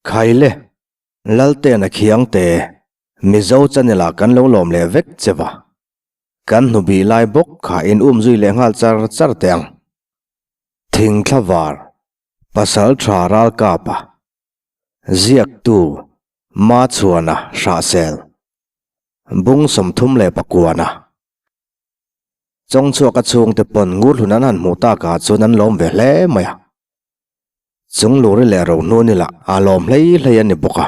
Khaile, Laltena Khiangte, Mizo channel ah kan lo lawm leh vek che va. Kan hnubih lai bawk kha in um zui leh nghal char char teh ang. Thingthla var, Pasal tha Ralkapa, Ziaktu, Machhuana Hrahsel, Bung 39. Chawngchhuaka chhungte pawn Ngurhlun an han hmuh takah chuan an lawm ve hle mai a. Chungluri leh Rohnuni lah a lawm hlei hlei a ni bawk a.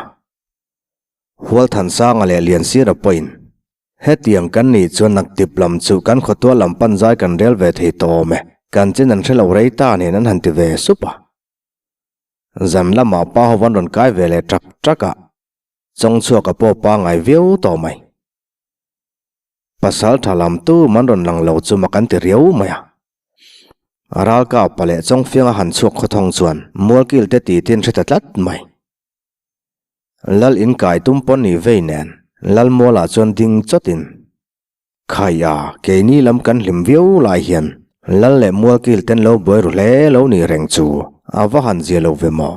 Hualthansanga leh Liansira pawhin hetiang kan nih chuan naktip lam chu kan khawtual lam pan zai kan rel ve thei tawh awm e, kan chin an hre lo rei ta nen an han ti ve sup a. Zan lamah pa ho an rawn kai ve leh ṭak ṭak a, Chawngchhuaka pawh pangngai viau tawh mai. Pasal tha lam tu man rawn lang lo chu mak an ti riau mai a. Ralkau pa leh Chawngfianga han chhuak khawthawng chuan Mualkil te ti tin hre ta tlat mai. Lal in kai tum pawn ni vei nen Lalmualah chuan ding chawtin, Khai a, keini lam kan hlim viau lai hian Lal leh Mualkil ten lo buai ru hle lo ni reng chu a va han zia lo ve maw?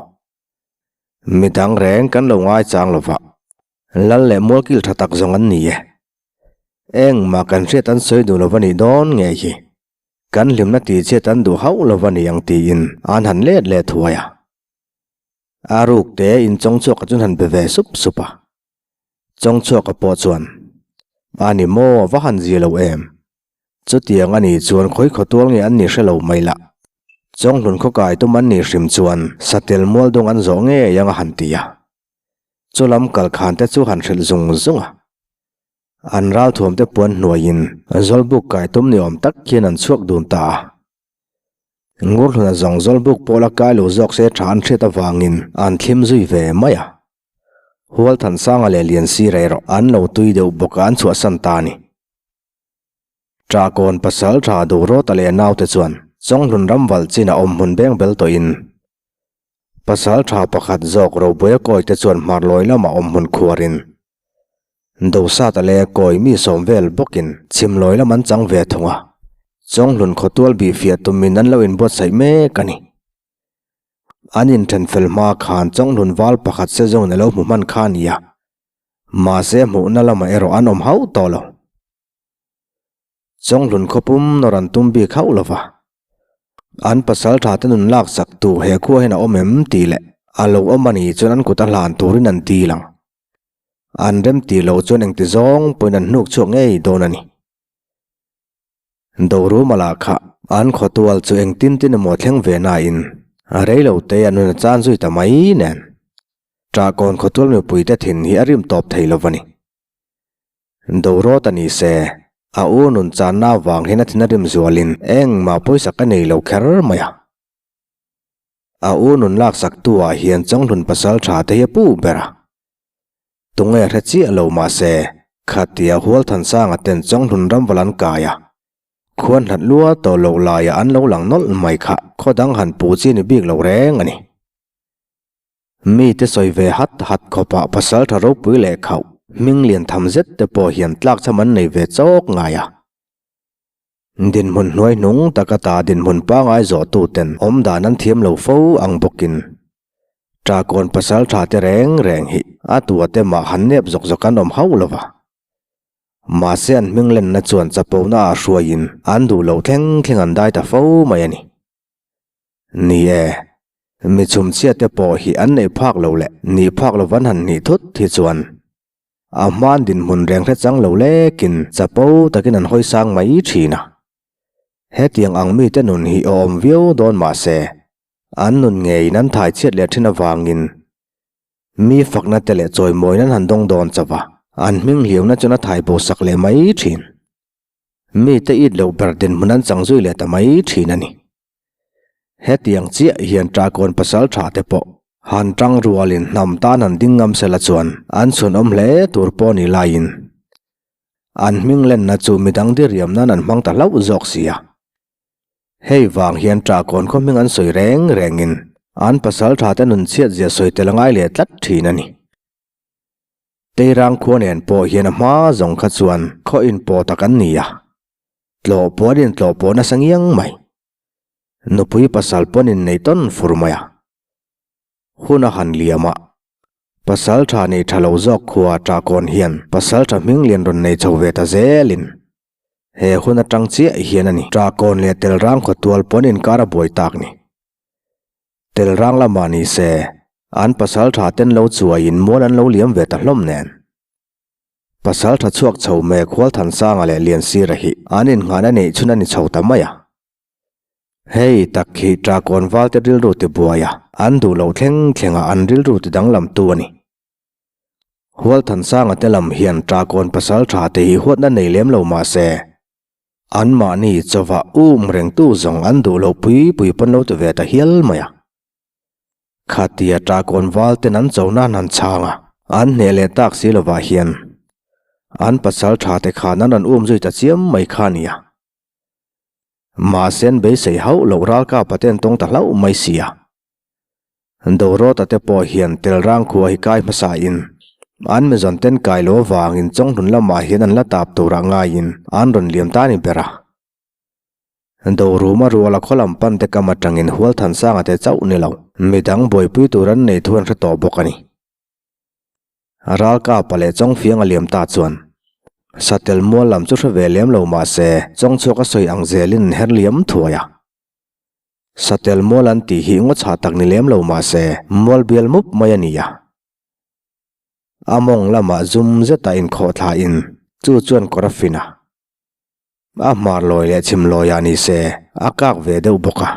Midang reng kan lo ngaichang lo va. Lal leh Mualkil tha tak zawng an ni e. Engmah kan hriat an sawi duh lo va nih dawn ngei hi. Kan hlimna tihchhiat an duh hauh lo va ni ang tiin an han let leh thuai a. A ruk te in Chawngchhuaka chuan han be ve sup sup a. Chawngchhuaka pawh chuan, A ni maw, va han zia lo em? Chutiang a nih chuan khawi khawtual nge an nih hre lo mai lah. Chawnghlun khawkai tum an nih hrim chuan satel mualdung an zawh ngei ang a han ti a. Chu lam kal khan te chu han hrilh zung zung a. An ralthuam te puan hnuaiin Zawlbuk kai tum ni awm tak hian an chhuak dun ta a. Ngurhluna zawng Zawlbuk pawh la kai lo zawk se tha an hriat avangin an thlim zui ve mai a. Hualthansanga leh Liansira erawh an lo tui deuh bawk a an chhuahsan ta a ni. Ṭahkawn pasal ṭha Duhrawta leh a naute chuan Chawnghlun ram valh chin a awm hmun beng bel tawhin pasal ṭha pakhat zawk Robuaia kawi te chuan hmarlawi lamah awm hmun khuarin Dosata leh kawi mi sawm vel bawkin chhimlawi lam an chang ve thung a, Chawnghlun khawtual bih fiah tumin an lo inbuatsaih mek a ni. An inṭhen fel hma khan Chawnghlun val pakhat sezone a lo hmu hman kha a ni a, mahse hmuhna lamah erawh an awm hauh tawh lo. Chawnghlun khawpum nawr an tum bik hauh lova, an pasal tha te nun lak sak tu he khua hian a awm em tih leh a lo awm a nih chuan an kut a hlan turin an dil ang. An rem tih loh chuan engti zawng pawhin an hnuk chhuak ngei dawn a ni. Doruma lah kha an khawtual chu engtin tin emaw thleng ve nain a rei lo te a nun a chan zui ta mai nen. Ṭahkawn khawtual mipuite thin hi a rim tawp thei lo va ni. Dorawt a ni se, a u nun channa avang hian a thin a rim zualin engmah pawisa ka nei lo kher mai a. A u nun laksaktu ah hian Chawnghlun pasal tha te hi a pu ber a. Tunge hre chiah lo mah se, khatia Hualthansanga ten Chawnghlun ramval an kai a, khuan hlat lua tawh loh laiah an lo lang nawlh mai kha khaw dang han puh chi ni bik lo reng a ni. Mite sawi ve hat hat khawpah pasal tha ropui leh khauh hming lian tham zet te pawh hian tlakchham an nei ve chawk ngai a. Dinhmun hnuai hnung taka ta dinhmun pangai zawh tu ten awm dan an thiam lo fo ang bawkin Ṭahkawn pasal tha te reng reng hi a tua te mah han nep zawk zawk an awm hauh lo va. Mahse an hming lenna chuan chapona ah hruaiin an duh loh thleng thleng an dai ta fo mai a ni. Ni e, mi chhumchhia te pawh hi an neih phak lo leh nih phak lo van han hnih thut hi chuan a hmaan dinhmun reng hre chang lo lekin chapo takin an hawi sang mai thin a. Hetiang ang mite nun hi a awm viau dawn mah se, an nun ngeiin an thai chhiat leh thin avangin mi fakna te leh chawimawina an han dawng dawn chauh a, an hming hliauna chuan a thai bo sak leh mai thin. Mite it loh ber dinhmun an chang zui leh ta mai thin a ni. Hetiang chiah hian Ṭahkawn pasal ṭha te pawh han ṭang rualin hnam tan han ding ngam sela chuan an chhunawm hle tur pawh ni laiin an hming lenna chu midang diriam nan an hmang ta hlauh zawk si a. Hei vang hian Ṭahkawn khaw hming an sawi reng rengin an pasal ṭha te nun chhiat zia sawi tel a ngai leh tlat ṭhin a ni. Teirang khua nen pawh hian a hma zawng kha chuan khaw inpawh tak an ni a, tlawh pawh an intlawh pawh nasa ngiang mai. Nupui pasal pawn inneih tawn fur mai a, hun a han liam a. Pasalṭha nei ṭha lo zawk khua Ṭahkawn hian pasalṭha hming lian rawn nei chho ve ta zelin he hun aṭang chiah hian a ni. Ṭahkawn leh Telrang khawtual pawn inkar a buai tak ni. Telrang lamah ni se, an pasalṭha ten lo chuaiin mual an lo liam ve ta hlawm nen. Pasalṭha chhuak chho mek Hualthansanga leh Liansira hi an innghahna neih chhun a ni chho ta mai a. Hei tak hi Ṭahkawn valte rilru ti buai a, an duh loh thleng thlengah an rilru ti danglamtu a ni. Hualthansanga te lam hian Ṭahkawn pasal ṭha te hi huatna nei lem lo mah se, anmahni chawva um rengtu zawng an duh loh pui pui pawn lo ti ve ta hial mai a. Khatia Ṭahkawn valten an cho nan han chhang a, an hneh leh tak si lovah hian an pasal ṭha te khan an rawn um zui ta chiam mai kha a nia. Mahse an beisei hauh loh ralkapa te an tawng ta hlauh mai si a. Dorota te pawh hian Telrang khua hi kai hmasa in an mizawn ten kai lo avangin Chawnghlun lamah hian an la tap turah ngaiin an rawn liam ta ni ber a. Doruma ruala khaw lam pan te kam atangin Hualthansanga te chauh ni lo midang buaipui tur an nei thu an hre tawh bawk a ni. Ralkapa leh Chawngfiang a liam ta chuan Satel mual lam chu hre ve lem lo mah se Chawngchhuak a sawi ang zelin an her liam thuai a. Satel mual an tih hi ngaw chhah tak ni lem lo mah se mual bial mup mai a ni a. A mawng lamah zum zeta inkhawh thlain chu chuan kawr a fin a. A hmar lawi leh chhim lawiah ni se a kak ve deuh bawk a.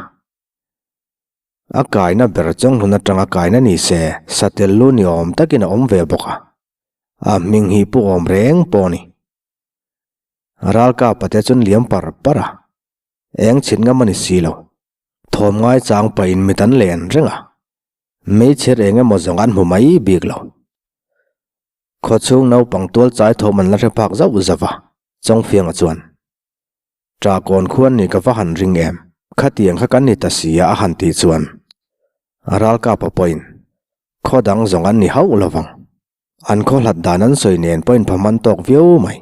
A kaina ber Chawnghlun atanga kaina ni se, satel lu ni awm takin a awm ve bawk a. A hming hi pu awm reng pawh a ni. Ralkapa te chuan liam par par a, eng chhit ngam a ni si lo. Thawm ngai chang pahin mit an len reng a, meichher eng emaw zawng an hmu mai bik lo. Khawchhung naupang tual chai thawm an la hre phak zauh zauh a, Chawngfianga chuan. Ṭahkawn khuan ni ka va han ring em? Khatiang kha kan ni ta si a a han tih chuan Ralkapa pawhin khaw dang zawng an ni hauh lo vang. An khaw hlat dan an sawi nen pawhin pha hman tawk viau mai.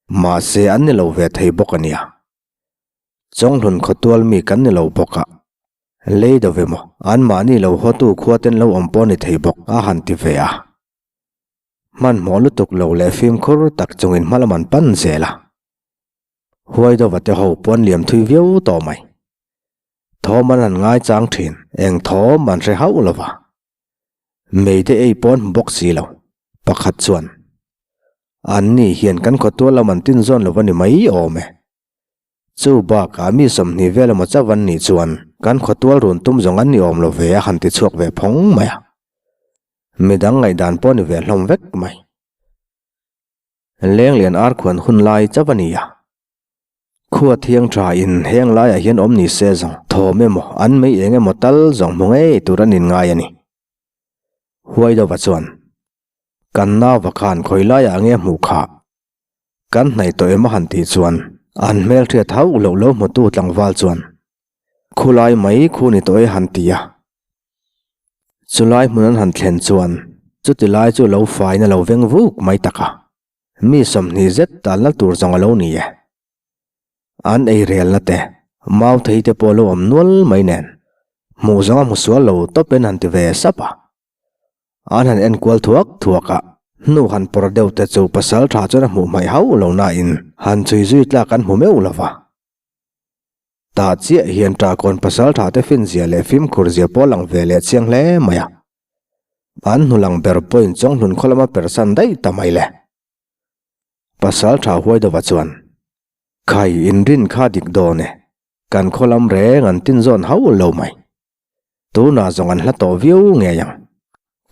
Mahse an ni lo ve thei bawk a nia. Chawnghlun khawtual mi kan ni lo bawk a, lei do ve maw? Anmahni lo hawtu khua ten lo awm pawh ni thei bawk a han ti ve a. Hmanhmawh lutuk lo leh fimkhur tak chungin hma lam an pan zel a. Huaidova te ho pawn liam thui viau tawh mai. Thawm an han ngai chang thin, eng thawm an hre hauh lo va. Mei te ei pawn hmu bawk si lo, pakhat chuan, An ni hian kan khawtual lam an tin zawn lo va ni mai awm e. Chu bakah mi 20 vel emaw chauh an nih chuan kan khawtual run tum zawng an ni awm lo ve a han ti chhuak ve phawng mai a. Midang ngaihdan pawh ni ve hlawm vek mai. Lenglian ar khuan hun lai chauh a ni a. Khua thiang tha in heng laiah hian awm ni se zawng thawm emaw an mei eng emaw tal zawng hmu ngei tur an inngai a ni. Huaidova chuan, Kan nauva khan khawi laiah nge hmuh khah? Kan hnaih tawh em a han tih chuan an hmelhriat hauh loh lo hmutu tlangval chuan, Khulai mai khu ni tawh e han ti a. Chulai hmun an han thlen chuan chuti lai chu lo faiin a lo veng vuk mai tak a, mi 20 zet talna tur zawng a lo ni e. An ei relna te, mau thei te pawh a lo awm nual mai nen, hmuh zawng a hmu sual lo tawp in han ti ve sap a. An han enkual thuak thuak a, hnu han pawr deuh te chu pasal tha chuan a hmuh hmaih hauh lo nain han chhui zui tlak an hmu meuh lo va. Tah chiah hian Ṭahkawn pasal ṭha te finzia leh fimkhur zia pawh lang ve leh chiang hle mai a. An hnu lang ber pawhin Chawnghlun khaw lama persan daih ta mai le. Pasal ṭha Huaidova chuan, Khai inrin kha dik dawn e, kan khaw lam reng an tin zawn hauh lo mai. Tunah zawng an hla tawh viau ngei ang.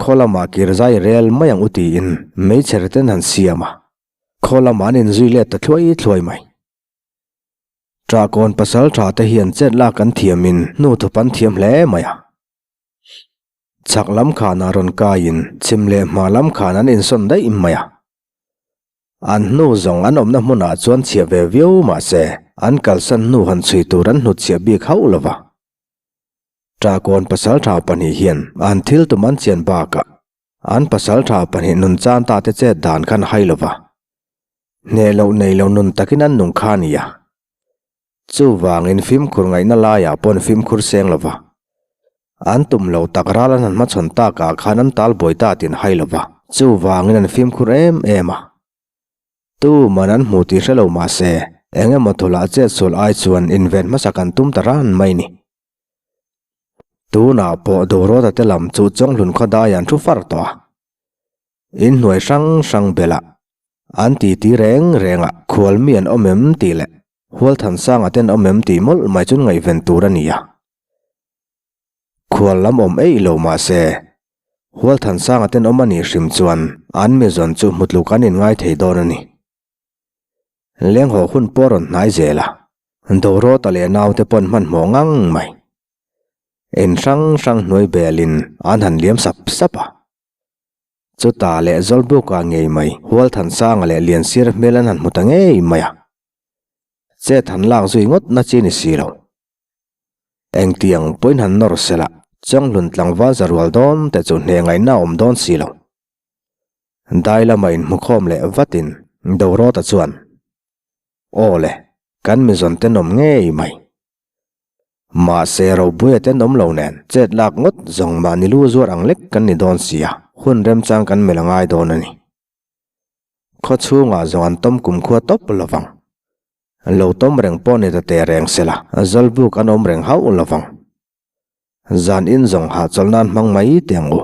Khaw lamah kir zai rel mai ang u tiin meichher ten han siam a, khaw lamah an inzui let ta thluai thluai mai. Ṭahkawn pasal ṭha te hian chet lak an thiamin hnu thup an thiam hle mai a. Chhak lam khanah rawn kaiin chhim leh hma lam khan an insawn daih mai a. An hnu zawng an awmna hmunah chuan chhiah ve viau mah se an kalsan hnu han chhui tur an hnutchhiah bik hauh lo va. Ṭahkawn pasal ṭha pahnih hian an thil tum an chian bakah An pasalṭha pahnih nun chan ta te chet dan khan hai lo va, hneh loh nei lo nun takin an nung kha a ni a. Chuvangin fimkhur ngaihna laiah pawn fimkhur seng lo va. An tum lo tak ral an han hmachhawn takah khan an tal buai ta tin hai lo va, chuvangin an fimkhur em em a. Tuman an hmu tih hre lo mah se, eng emaw thawlah chet sual ai chuan inven hmasa kan tum ta ran mai ni. Tunah pawh Dorota te lam chu Chawnghlun khawdai an thu far tawh a. Inhnuai hrang hrang belah an titi reng reng a, khual mi an awm em tih leh Hualthansanga ten awm em tih mawlh mai chu ngaihven tur a ni a. Khual lam awm eih lo mah se, Hualthansanga ten awm a nih hrim chuan an mi zawn chu hmu tluk an inngai thei dawn a ni. Lenghaw hun pawh a rawn hnai zel a, Dorota leh naute pawn hmanhmawh ngang mai. In hrang hrang hnuai belin an han liam sap sap a. Chutah leh Zawlbuka ngei mai Hualthansanga leh Liansir hmel an han hmu ta ngei mai a. Chet han lak zui ngawt na chi ni si lo. Engtiang pawhin han nawr sela, Changhlun tlangval za rual dawn te chu hneh ngaihna a awm dawn si lo. Dai lama inhmukhawm leh vatin Dorota chuan, Aw le, kan mizawn tenawm ngei mai. Mahse Robuia tenawm lo nen chet lak ngawt zawng mahni lu zuar ang lek kan ni dawn si a, hun remchang kan melh a ngai dawn a ni. Khaw chhungah zawng an tawm kumkhua tawp lovang. Lo tawm reng pawh ni ta teh reng sela, Zawlbuk an awm reng hauh lovang. Zan in zawng hahchawlh nan hmang mai teh ang u.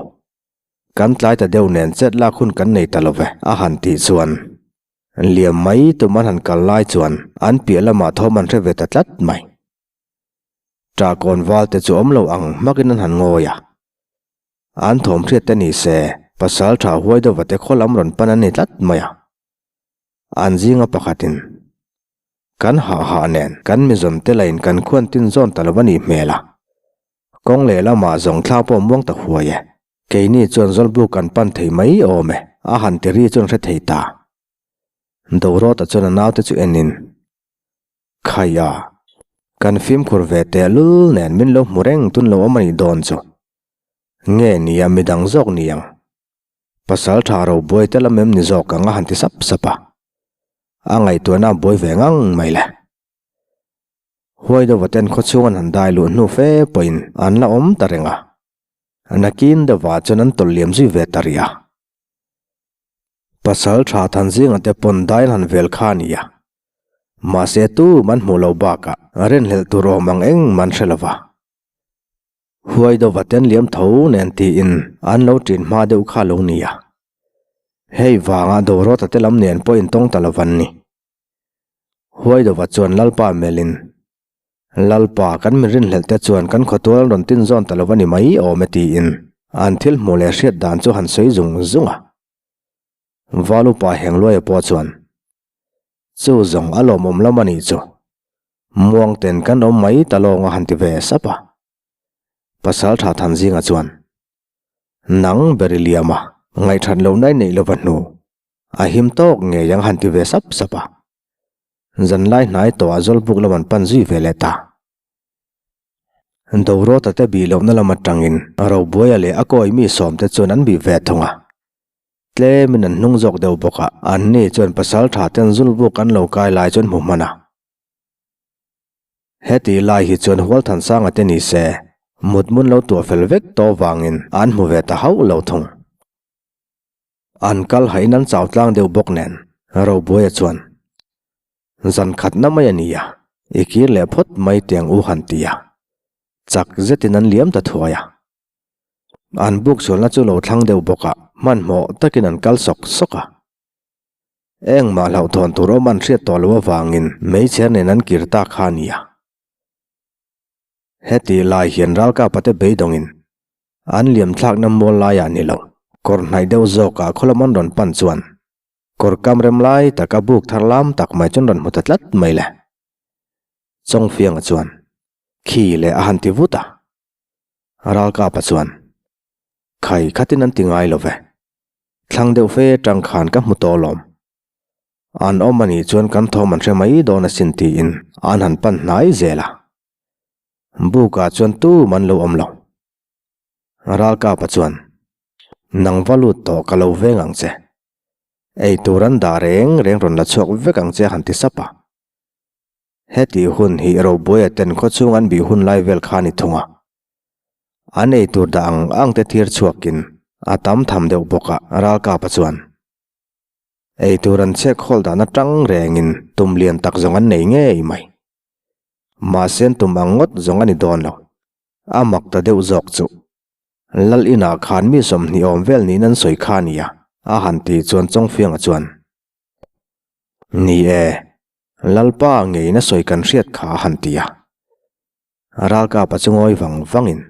Kan tlai ta deuh nen chet lak hun kan nei ta lo ve, a han tih chuan. Liam mai tum an han kal lai chuan an piah lamah thawm an hre ve ta tlat mai. Ṭahkawn val te chu awm lo ang hmakin an han ngawi a. An thawm hriat te ni se, pasal ṭha huai deuh vate khaw lam rawn pan an ni tlat mai a. An zinga pakhatin, Kan hah hah nen kan mizawn te lain kan khuan tin zawn ta lo a nih hmel a. Kawng lehlamah zawng thla pawh muang ta huai e. Keini chuan Zawlbuk kan pan thei mai awm e, a han ti ri chuan hre thei ta. Dorota chuan a naute chu enin, Khaia, kan fimkhur ve tehlul nen min lo hmu reng tun lo awm a nih dawn chu. Nge nia midang zawk ni ang. Pasal tha ro buai tel a mem ni zawk ang a han ti sap sap a. A ngaihtuahna a buai ve ngang mai le. Huai deuh vaten khawchhung an han dai luh hnu fe pawhin an la awm ta reng a. Nakin deuhah chuan an tawlh liam zui ve ta rih a. Pasal tha Thanzinga te pawn dai an han vel kha a ni a. Mahse tum an hmuh loh bakah rinhlelh tur awm ang engmah an hre lo va. Huai deuhva ten liam tho nen tiin an lo ṭin hma deuh kha lo ni a. Hei vanga Dorota te lam nen pawh intawng ta lo van ni. Huai deuhva chuan Lalpa melhin, Lalpa, kan min rinhlelh te chuan kan khawtual an rawn tin zawn ta lo va ni mai awm e tiin an thil hmuh leh hriat dan chu han sawi zung zung a. Valupa Hengluaia pawh chuan, Chu zawng a lawmawm lam a nih chu. Muangten kan awm mai ta lawng a han ti ve sap a. Pasal tha than zinga chuan, Nang ber i liam a, ngaihthat lohna i neih lova hnu, a him tawk ngei ang han ti ve sap sap a. Zanlai hnai tawhah Zawlbuk lam an pan zui ve leh ta. Dorota te bih lohna lam atangin Robuaia leh a kawi mi sawmte chuan an bih ve thung a. Tlemin an hnung zawk deuh bawk a, anni chuan pasal tha ten Zulbuk an lo kai lai chuan hmu hman a. Heti lai hi chuan Hualthansanga te ni se, mutmun lo tuah fel vek tawh vangin an hmu ve ta hauh lo thung. An kal hain an chau tlang deuh bawk nen, Robuaia chuan, Zan khatna mai a nia, i kir leh phawt mai tiang u han ti a, chak zetin an liam ta thuai a. An buk sualna chu lo thlang deuh bawk a, hmanhmawh takin an kal sawk sawk a. Engmah hlauhthawn tur awm an hriat tawh loh avangin meichher nen an kir ta kha a nia. Heti lai hian ralkapa te beidawngin an liam thlakna mual laiah ni lo, kawr hnaih deuh zawkah khawlam an rawn pan chuan kawr kam rem lai taka buk thar lam tak mai chu an rawn hmu ta tlat mai le. Chawngfianga chuan khi leh a han ti vut a. Ralkapa chuan, Khai khatin an ti ngai lo ve. Thlang deuh fe tang khan ka hmu tawh alawm. An awm a nih chuan kan thawm an hre mai dawn asin tiin an han pan hnai zel a. Bukah chuan tum an lo awm lo. Ralkapa chuan, Nang va lut tawh ka lo veng ang che. Ei tur an dah reng reng rawn la chhuak vek ang che a han ti sap a. Heti hun hi Robuaia ten khawchhung an bih hun lai vel kha a ni thung a. An eitur dah ang ang te thir chhuakin a tam tham deuh bawk a, Ralkapa chuan eitur an chhek hawl dan atang rengin tum lian tak zawng an nei ngei mai. Mahse an tum ang ngawt zawng a ni dawn lo. A mak ta deuh zawk chu. Lal inah khan mi 20 awm vel niin an sawi kha a nia, a han ti chuan Chawngfianga chuan, Ni e, Lalpa ngeiin a sawi kan hriat kha a han ti a. Ralkapa chu ngawi vang vangin,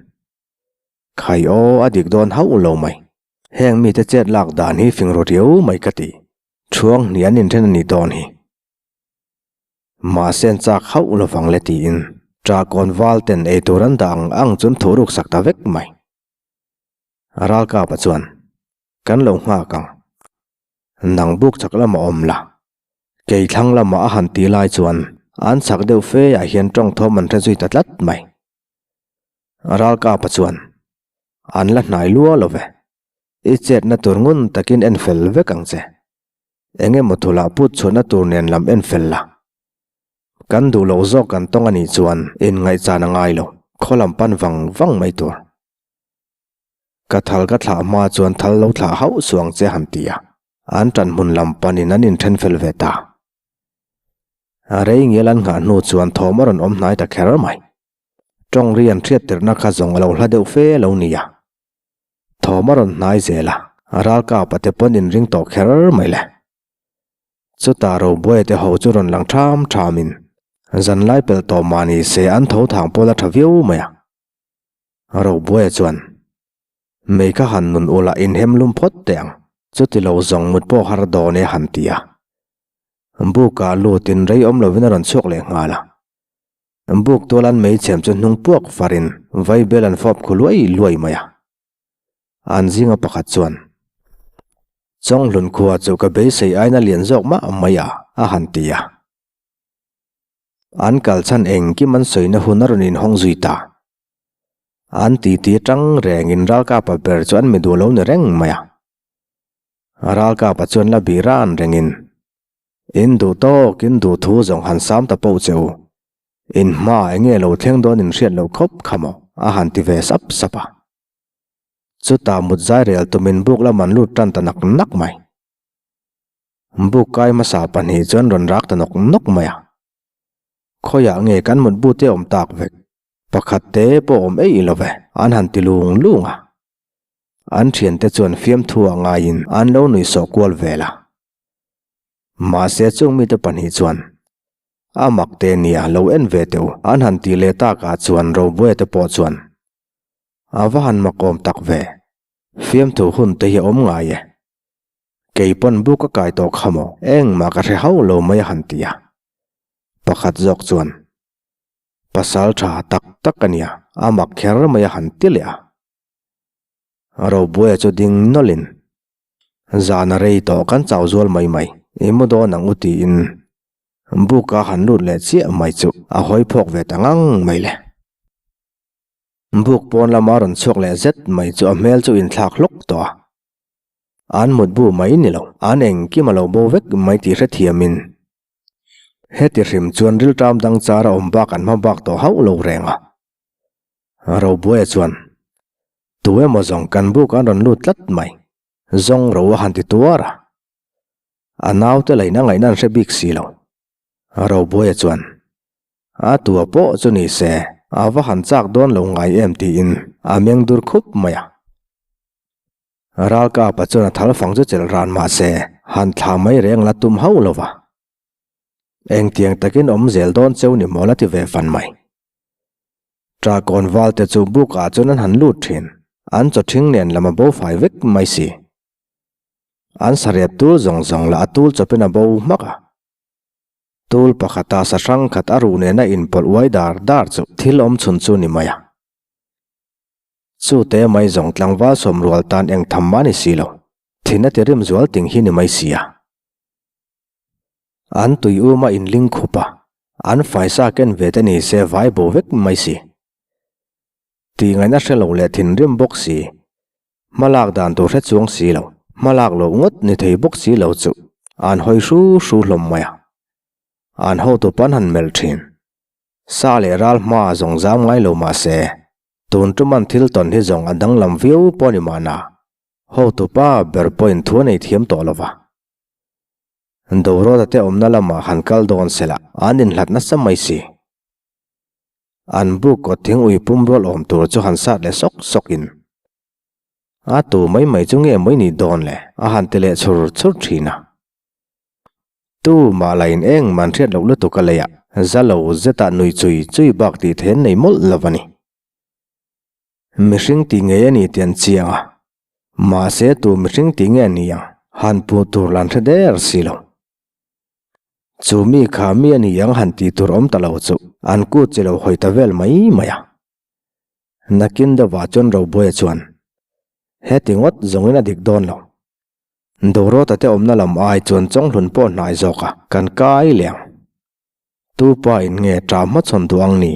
Khai aw, a dik dawn hauh lo mai. Heng mite chet lak dan hi fing ru riau mai ka ti. Thuang hnih an inthen a nih dawn hi. Mahse an chak hauh lo vang le tiin Ṭahkawn val ten eitur an dah ang ang chu an thuh ruk sak ta vek mai. Ralkapa chuan, Kan lo nghak ang. Nang buk chak lamah awm la. Kei thlang lamah a han ti lai chuan an chak deuh fe ah hian tawng thawm an hre zui ta tlat mai. Ralkapa chuan, An la hnai lua lo ve. I chetna tur ngun takin en fel vek ang che. Eng emaw thulah put chhuahna tur nen lam en fel la. Kan duh loh zawk kan tawng a nih chuan inngaihchan a ngai lo, khaw lam pan vang vang mai tur. Ka thal ka thlah hma chuan thal lo thlah hauh suh ang che han ti a, an ṭan hmun lam panin an inṭhen fel ve ta. A rei ngial an nghah hnu chuan thawm a rawn awm hnai ta kher mai. Ṭawng ri an hriat tirhna kha zawng a lo hla deuh fe lo nia. Thawm a rawn hnai zel a, ralkap a te pawn inring tawh kher mai le. Chutah Robuaia te ho chu rawn lang ṭham ṭhamin zanlai pelh tawh mah ni se an tho thang pawl a ṭha viau mai a. Robuaia chuan, Mei kha han nun ula inhem lum phawt teh ang, chuti lo zawng mut pawh har dawn e han ti a. Bukah lutin rei awm lovin a rawn chhuak leh nghal a. Buk tual an meichhem chu hnung puak farin vaibel an fawp khu luai luai mai a. An zinga pakhat chuan, Chawnghlun khua chu ka beisei aina lian zawk mah mai a, a han ti a. An kal chhan engkim an sawina hun a rawn inhawng zui ta. An titi atang rengin ralkapa ber chu an mi duh lo ni reng mai a. Ralkapa chuan la bih ran rengin, In duh tawk, in duh thu zawng han sam ta poh che u. In hma eng nge lo thleng dawn in hriat loh khawp kha maw? a han ti ve sap sap a. Chutah mut zai rel tumin buk lam an lut tan ta nak nak mai. Buk kai hmasa pahnih chuan rawn rak ta nawk nawk mai a. Khawiah nge kan mutbu te awm tak vek? Pakhat te pawh awm eih lo ve, an han ti lung lung a. An thiante chuan fiamthu ah ngaiin an lo nuihsawh kual vel a. Mahse chung mite pahnih chuan, A mak te nia, lo en ve teh u, an han tih leh takah chuan Robuaia te pawh chuan, A va han makawm tak ve, fiamthu hun te hi a awm ngai e. Kei pawn buk a kai tawh kha maw, engmah ka hre hauh lo mai a han ti a. Pakhat zawk chuan, Pasal tha tak tak a nia, a mak kher mai a han ti leh a. Robuaia chu ding nawlhin, Zan a rei tawh kan chau zual mai mai, i mu dawn ang u tiin buk a han lut leh chiah mai chu a hawi phawk ve ta ngang mai le. Buk pawn lama rawn chhuak leh zet mai chu a hmel chu inthlak hlawk tawh a. An mutbu mai ni lo, an engkim a lo bo vek mai tih hrethiamin heti hrim chuan rilṭam dang char a awm bak an hma bak tawh hauh lo reng a. Robuaia chuan, Tu emaw zawng kan buk an rawn lut tlat mai, zawng ro a han ti tuar a. A naute lain a ngaihna an hre bik si lo. Robuaia chuan, A tua pawh chu ni se, a va han chak dawn lo ngai em tiin a meng dur khup mai a. Ralkapa chuan a thal fang chu chelh ran mah se, han thla mai reng la tum hauh lo va. Engtiang takin awm zel dawn cheu ni maw la ti ve fan mai. Ṭahkawn valte chu buk ah chuan an han lut ṭhin, an chaw ṭhing nen lam a bo fai vek mai si. An sarep tul zawng zawng lah a tul chawpin a bo hmak a. Tul pakhata sa hrang khat a ruh nena inpawlh uai dar dar chu thil awm chhun chu ni mai a. Chute mai zawng tlangval sawmrual tan eng tham mah ni si lo, thin a ti rim zual ting hi ni mai si a. An tui um a inling khup a, an faisa ken ve te ni se vai bo vek mai si. Tih ngaihna hre lo leh thinrim bawk si, hmalak dan tur hre chuang si lo, hmalak loh ngawt ni thei bawk si lo chu an hawi hru hru hlawm mai a. An hotu pan han melh thin. Sa leh ral hma zawng zam ngai lo mah se. Tun ṭuman thil tawn hi zawng a danglam viau pawh a ni mahna, hotupa ber pawhin thu a nei thiam tawh lo va. Dorota te awmna lamah han kal dawn sela an inhlat nasa mai si. An buk kawt thing ui pum rual awm tur chu han sat leh sawk sawkin, A tu mai mai chu nge maw i nih dawn le? a han ti leh chhur chhur thin a. Tu mah la in eng man hriat loh lutuk a leiah za lo zetah nui chui chui bak tih then nei mawlh lo a ni. Mihring tih ngei a ni tih an chiang a, mahse tu mihring tih nge a ni ang han puh tur la an hre der si lo. Chu mi kha mi a ni ang han tih tur awm ta lo chu an kut chi lo hawi ta vel mai mai a. Nakin deuhah chuan Robuaia chuan, Heti ngawt zawngin a dik dawn lo. Dorota te awmna lam ai chuan Chawnghlun pawh hnai zawk a, kan kai leh ang. Tu pa in nge ṭam hmachhawn duh ang ni?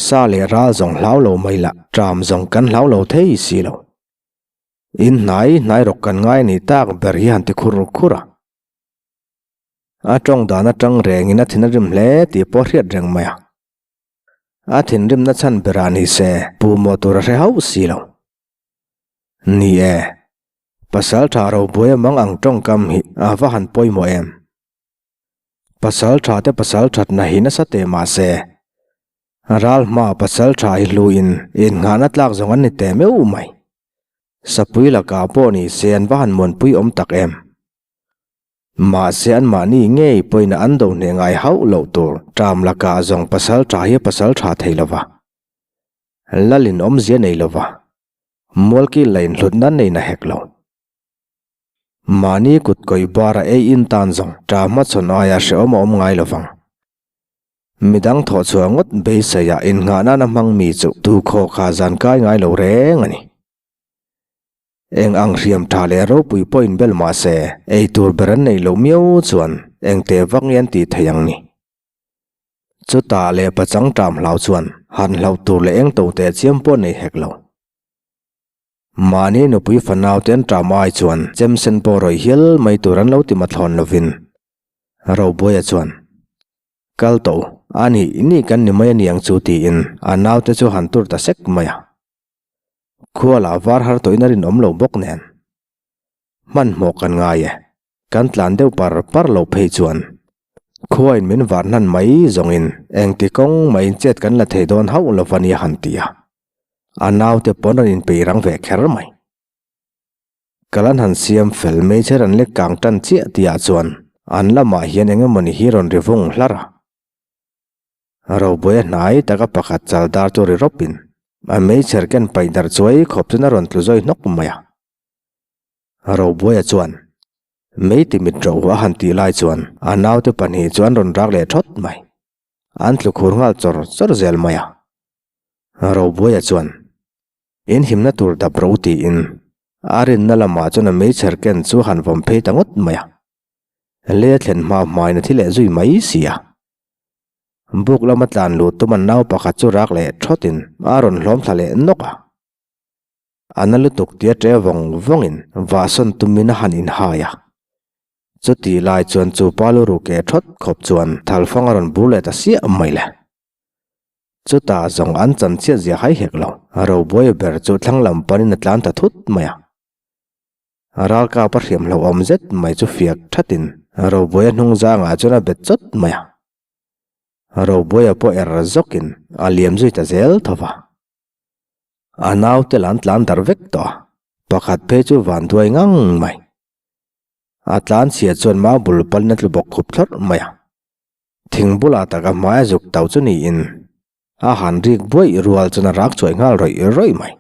Sa leh ral zawng hlau lo mai lah, ṭam zawng kan hlau lo thei si lo. In hnai hnai rawk kan ngai a nih tak ber hi han ti khur khur a. A ṭawng dan aṭang rengin a thin a rim hle tih pawh a hriat reng mai a. A thinrimna chhan berah ni se pu maw tur a hre hauh si lo. Ni e, pasal tha robuai a mang ang tawngkam hi a va han pawimawh em. Pasal tha te pasal thatna hi nasa teh mah se, ral hmaa pasal tha hi hluin innghahna tlak zawng an ni teh meuh mai. Sapui lakah pawh ni se an va han muanpui awm tak em. Mahse anmahni ngei pawhin an do hneh ngai hauh loh tur ṭam lakah zawng pasal ṭha hi a pasal ṭha thei lo va. Lalin awmzia nei lo va, mualkil la inhlutna nei na hek lo. Mahni kut kawih bara ei in tan zawng ṭa hmachhawn aia hrehawm a awm ngai lo vang. Midang thawhchhuah ngawt beiseiah innghah nana hmang mi chu tu khaw kha zan kai ngai lo reng a ni. Eng ang hriam tha leh ropui pawh inbel mah se, ei tur ber an neih loh miau chuan eng teh vak nge an tih theih ang ni. Chutah leh pachang ṭam hlau chuan han hlauh tur leh eng to teh chiam pawh nei hek lo. Mahni nupui fanau te an ṭam ai chuan chem sen pawh rawih hial mai tur an lo ti mathlawn lovin Robuaia chuan, Kal tawh u, a nih nih kan ni mai a ni ang chu tiin a naute chu han tur ta sek mai a. Khualah var har tawhin a rinawm lo bawk nen. Hmanhmawh kan ngai e, kan tlan deuh par par lo phei chuan khuain min var hnan mai zawngin engti kawng maiin chet kan la thei dawn hauh lo va nia han ti a. A naute pawn rawn inpeih rang ve kher mai. Kal an han siam fel hmeichhe rawn lek kang tan chiah tihah chuan an lamah hian eng emawni hi rawn ri vung hlar a. Robuaia hnai taka pakhat chal dar chu ri rawpin a meichher ken paih darh chuai khawp chuan a rawn tlu zawi hnawk mai a. Robuaia chuan mei ti mit ro a han tih lai chuan a naute pahnih chu an rawn rak leh thawt mai. An tlu khur nghal chawr chawr zel mai a. Robuaia chuan in himna tur dap ro tiin a rinna lamah chuan a meichher ken chu a han vawm phei ta ngawt mai a. Lei a thlen hma hmain a thi leh zui mai si a. Buk lama tlan luh tum an nau pakhat chu rak leh thawtin a rawn hlawm thla leh nawk a. A na lutuk tia ṭe vawng vawngin vahsawn tumin a han inhai a. Chutih lai chuan chu pa lu ru ke thawt khawp chuan thalfang a rawn bur leh ta siah mai le. Chutah zawng an chanchhiat zia hai hek lo, Robuaia ber chu thlang lam panin a tlan ta thut mai a. Ralkap a hriam hlauhawm zet mai chu fiak thatin Robuaia hnung zangah chuan a bet chawt mai a. Robuaia pawh er zawkin a liam zui ta zel tho va. A naute lah an tlan darh vek tawh a, pakhat phei chu van duai ngang mai. A tlan chhia chuan mau bul palin a tlu bawk khup thlawrh mai a. Thing bulah tak a hmai a zuk tau chu niin a han rik buaih rual chuan a rak chuai nghal rawih rawih mai.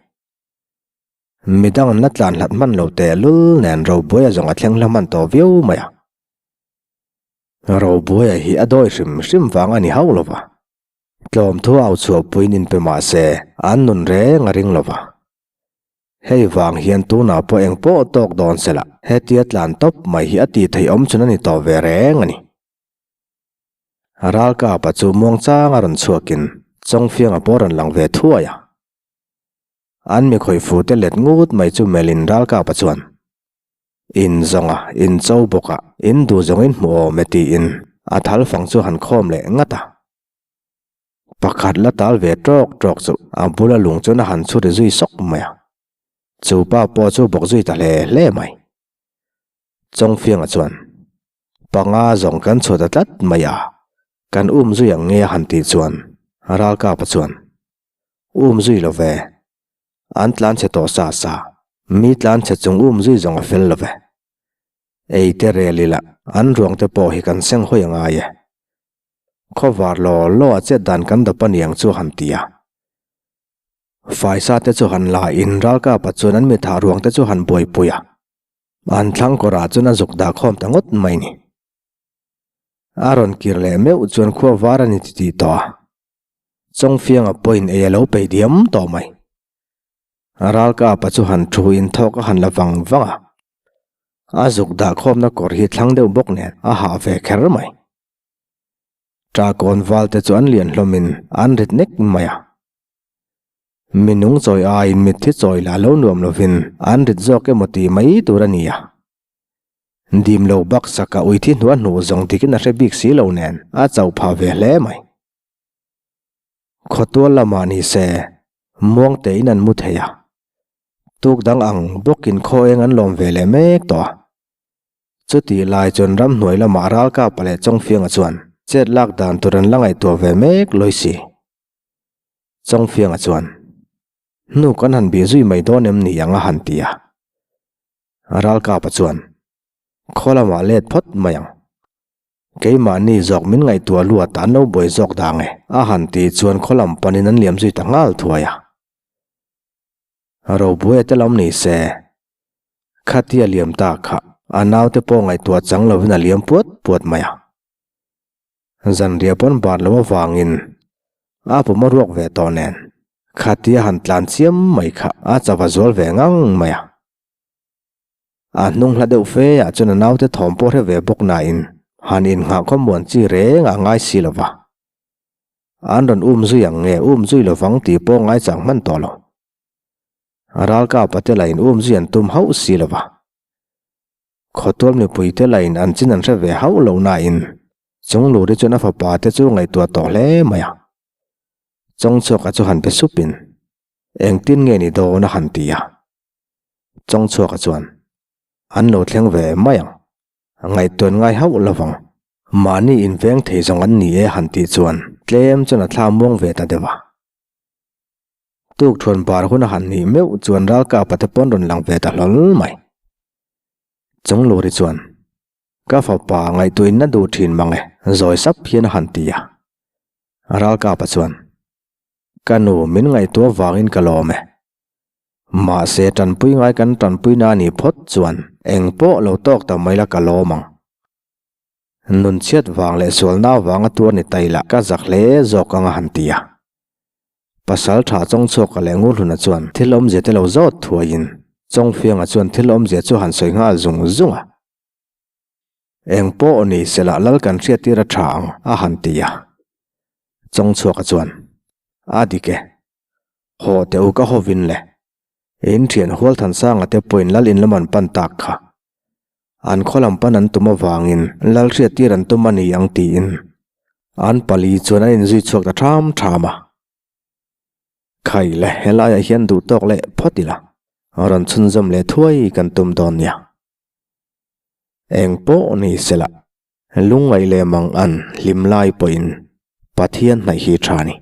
Midang an la tlan hlat hman lo teh lul nen Robuaia zawng a thleng hla hman tawh viau mai a. Robuaia hi a dawi hrim hrim vang a ni hauh lo va. Tlawm thu au chhuahpuiin inpe mah se an nun reng a ring lo va. Hei vang hian tunah pawh eng pawh tawk dawn se la, hetia tlan tawp mai hi a tih theih awm chhun a ni tawh ve reng a ni. Ralkapa chu muangchanga rawn chhuakin Chawngfianga pawh rawn lang ve thuai a. An mi khawih fu te let ngut mai chu melhin ralkapa chuan, In zawnga, in cho bawka, in duh zawngin hmu awm e tiin a thal fang chu han khawm leh ngat a. Pakhat la tal ve tawk tawk chu a bula lung chuan a han chhut zui sawk mai a. Chu pa pawh chu bawk zui ta hle hle mai. Chawngfianga chuan, Panga zawng kan chhuat a tlat mai a, kan um zui ang nge a han tih chuan Ralkapa chuan, Um zui lo ve, an tlan chhe tawh sa sa, mi tlan chhe chung um zui zawng a fel lo ve. Ei te rel ila an ruang te pawh hi kan seng hawi a ngai e. Khawvar law law a chet dan kan dawp a niang chu a han ti a. Faisa te chu han la in Ralkapa chuan an mithah ruang te chu han buaipui a. An thlang kawrah chuan a zuk dah khawm ta ngawt mai ni. A rawn kir leh meuh chuan khua var a ni ti tih tawh a. Chawngfianga pawhin ei a lo peih diam tawh mai. Ralkapa chu han thu in thawk a han la vang vang a. A zuk dah khawmna kawr hi thlang deuh bawk nen a hah ve kher mai. Ṭahkawn val te chu an lian hlawmin an rit nek mai a. Mi nung chawi aiin mitthi chawi lah lo nuam lovin an rit zawk emaw tih mai tur a ni a. Dim lo baksak a uithi hnuah hnuh zawng dikin a hre bik si lo nen a chauh phah ve hle mai. Khawtual lamah ni se muang tein an mu thei a. Tuk dang ang bawkin khaw eng an lawm ve leh mek tawh a. Chutih lai chuan ramhnuai lamah Ralkapa leh Chawngfianga chuan chet lak dan tur an la ngaihtuah ve mek lawi si. Chawngfianga chuan, Hnu kan han bih zui mai dawn em ni ang a han ti a. Ralkapa chuan, Khaw lamah let phawt mai ang. Keimahni zawk min ngaihtuah luat an lo buai zawk dang e a han tih chuan khaw lam panin an liam zui ta nghal thuai a. Robuaia te lam ni se, Khatia liam ta kha a naute pawh ngaihtuah chang lovin a liam puat puat mai a. Zanriah pawn bar lo avangin a pum a ruak ve tawh nen khatia han tlan chiam mai kha a chava zual ve ngang mai a. A hnung hla deuh fe ah chuan a naute thawm pawh hre ve bawk nain han innghah khawmuan chi reng a ngai si lo va. An rawn um zui ang nge um zui lovang tih pawh ngaichang hman tawh lo. Ralkapa te lain um zui an tum hauh si lo va. Khawtual mipui te lain an chin an hre ve hauh lo nain Chungluri chuan a fapa te chu ngaihtuah tawh hle mai a. Chawngchhuaka chu han be supin engtin nge ni dawn a han ti a. Chawngchhuaka chuan an lo thleng ve mai ang, ngaihtuah ngai hauh lo vang, mahni inveng thei zawng an ni e han tih chuan tlem chuan a thla muang ve ta deuh a. Tuk thuan bar hun a han nih meuh chuan ralkapa te pawn rawn lang ve ta hlawl mai. Chungluri chuan, Ka fapa ngaihtuahin na duh thin mang e, zawi sap hian a han ti a. Ralkapa chuan, Ka nu min ngaihtuah vangin ka lawm e. Mahse tanpui ngai kan tanpuina a nih phawt chuan eng pawh lo tawk ta mai la ka lawm ang. Nun chhiat vang leh sualna avanga tuar ni ta ila ka zak hle zawk ang a han ti a. Pasal tha Chawngchhuaka leh Ngurhluna chuan thil awmzia te lo zawt thuaiin Chawngfianga chuan thil awmzia chu han sawi nghal zung zung a. Eng pawh ni sela lal kan hriattir a tha ang a han ti a. Chawngchhuaka chuan, A dik e. Haw teh u ka hawvin le. In thian Hualthansanga te pawhin lal in lam an pan tak kha. An khaw lam pan an tum avangin lal hriattir an tum a ni ang tiin an pali chuan an inzui chhuak ta ṭham ṭham a. Khai le helaiah hian duh tawk leh phawt ila, rawn chhunzawm leh thuai kan tum dawn nia. Eng pawh ni sela, lungngaih leh mang an hlim lai pawhin Pathian hnaih hi ṭha a ni.